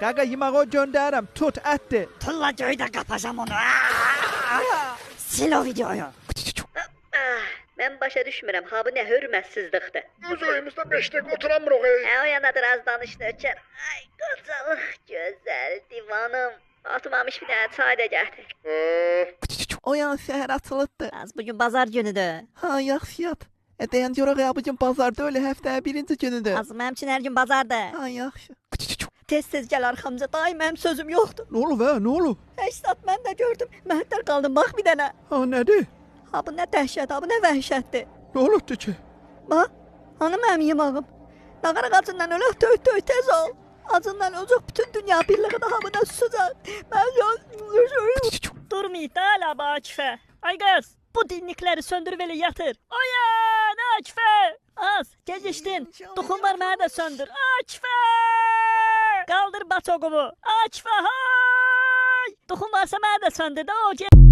Qaqa yeməğo göndərirəm. Tut ətdir. Tulla göydə qapacam onu. Sil o videoyu. Mən başa düşmürəm, ha bu nə hörmətsizlikdir. Öz evimizdə 5 dəqiqə oturamırıq. Hə, o yanadır az danış nökər. Ay, qocalıq gözəl divanım. Atmamış bir dənə çay da gətir. Oyan səhər açılıbdır. Az bugün bazar günüdür. Ha, yaxşı yat. Dayan yoraq ya bugün bazarda öyle həftənin birinci günüdür. Az mənim üçün hər gün bazardır. Ha, yaxşı. Tez-tez gəl arxamca, day mənim sözüm yoxdur. Nə olub hə, nə olub? Heç saat mən də gördüm. Məhtəl qaldım bax bir dənə. Ha, nədir? Ha bu nə dəhşət, ha bu nə vəhşətdir. Nə olubdu ki? Bax, hanı mənim yemağım? Nağara acından ölək, töy töy tez ol. Acından öləcək bütün dünya birliyi daha buna susacaq. Mən Durmayıb da hala bu Akifə. Ay qız, bu dinlikləri söndür belə yatır. Oyan Akifə! Az, gecikdin. Duxun var mənə də söndür. Akifə! Qaldır baçoqumu. Akifə hay! Duxun varsa mənə də söndür də o.